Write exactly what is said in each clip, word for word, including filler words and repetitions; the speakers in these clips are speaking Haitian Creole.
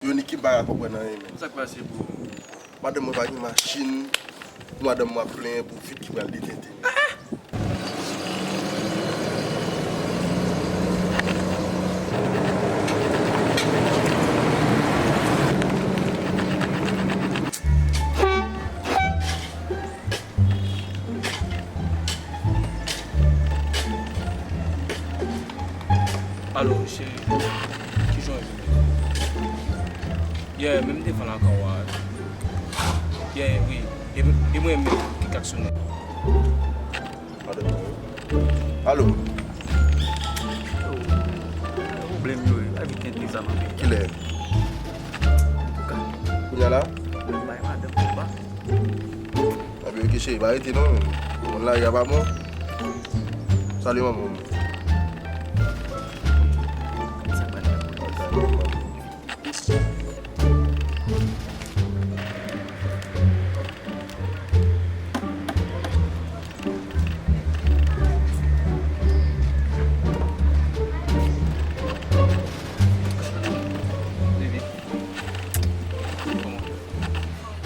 Yo ni ki pa ka konprann anyen, men. Sa k pase, bro? Madanm mwen pa gen machin, pou madanm mwen ap plenyen pou vit ki pral detente. Alo, cheri. Kijan w ye? Yeah, menm devan lakay ou a. Yeah, wi. E, e mwen menm ki k ap sonnen. Alo. Alo. Pwoblèm yo, evite tenten sa, man. Kilè? Antouka. Kounye a la? Mwen bay madanm konba. Ebyen, ok, cheri, pa rete non, men. Moun lari a pa bon. Salye manman w.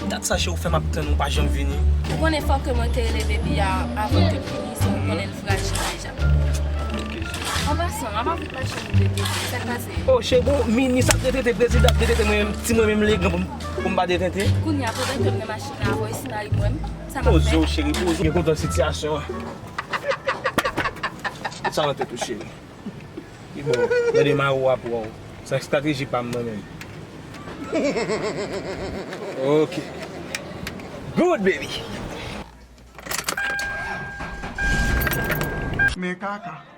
Dat sa, cheri, ou fè m ap tann ou pa janm vini. Ou konnen fòk ke mwen te rele baby a avan ke l vini, so ou konnen l frajil deja. An pasan, apa vit mache nou de tete, sa k pase? Oh, cheri, bon, mini sa k rete te prezidan, te tete mwen menm, ti mwen menm legan pou m, pou m pa detente. Kounye a, pandan ke m nan machin nan avè w, e si mari mwen, sa m ap fè? Poze w, cheri, poze w. Byen kontan sitiyasyon an. Met sa nan tèt ou, cheri. Li bon, gade mari w ap wè w. Se estrateji pa m mwen menm. Ok. Good, baby. Men kaka.